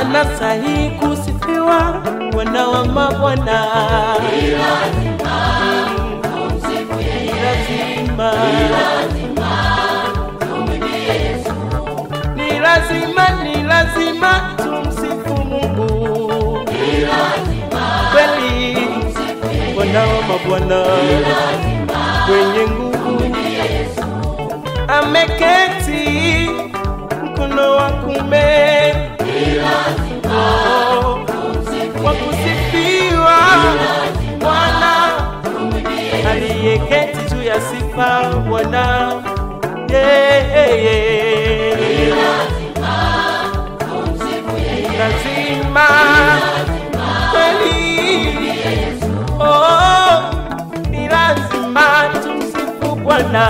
Anastahili kusifiwa, Bwana wa mabwana. Ni lazima tumsifu yeye, ni lazima tumwimbie Yesu. Ni lazima, ni lazima tumsifu Mungu. Ni lazima kweli, tumsifu yeye, Bwana wa mabwana, ni lazima mwenye nguvu tumwimbie Yesu. Ameketi mkono wa kuume, kwa kusifiwa Bwana aliyeketi juu ya sifa Bwana. Yeah, ni lazima tumsifu yeye, lazima kweli, oh, ni lazima tumsifu Bwana.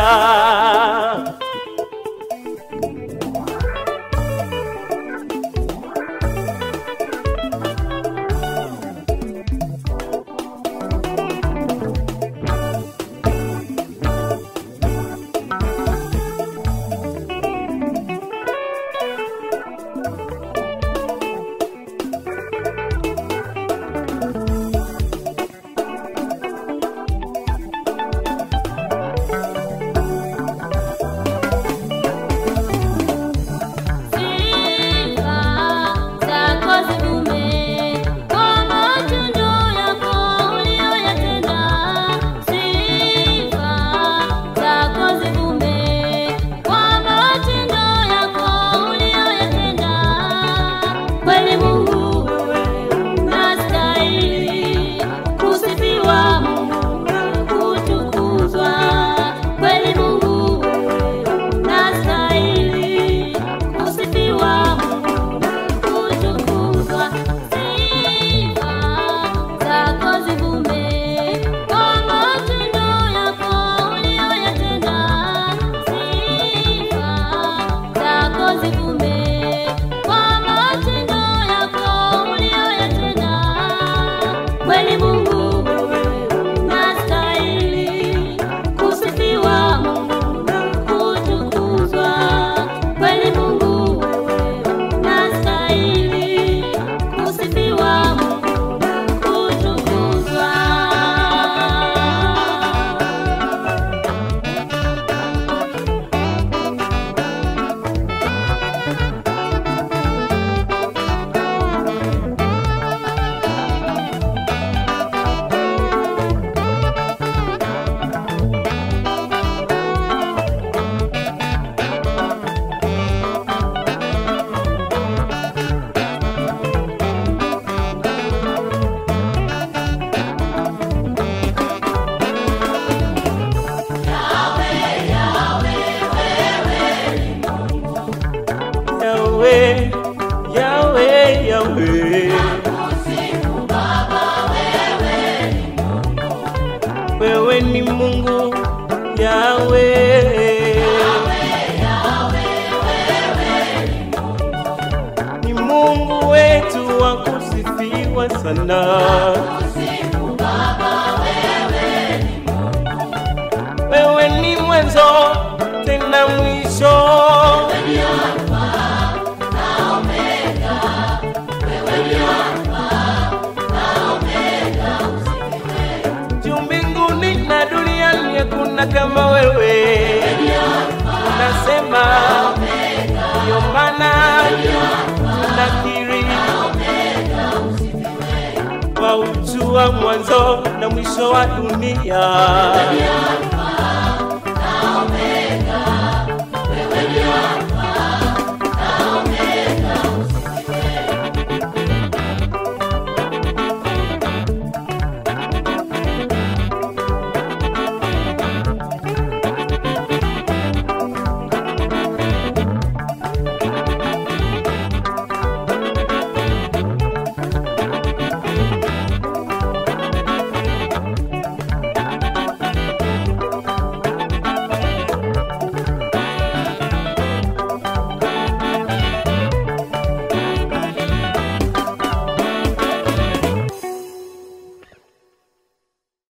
Barikiwa sana. Nakusifu Baba, wewe ni Mungu. Wewe ni mwanzo tena mwisho. Wewe ni Alfa na Omega, wewe ni Alfa na Omega, usifiwe. Juu mbinguni na duniani hakuna kama wewe. Wewe ni Alfa Nasema Omega, ndio maana wewe ni Alfa tunakiri na Omega, usifiwe. kwa ujua mwanzo na mwisho wa dunia. Wewe ni Alfa na Omega,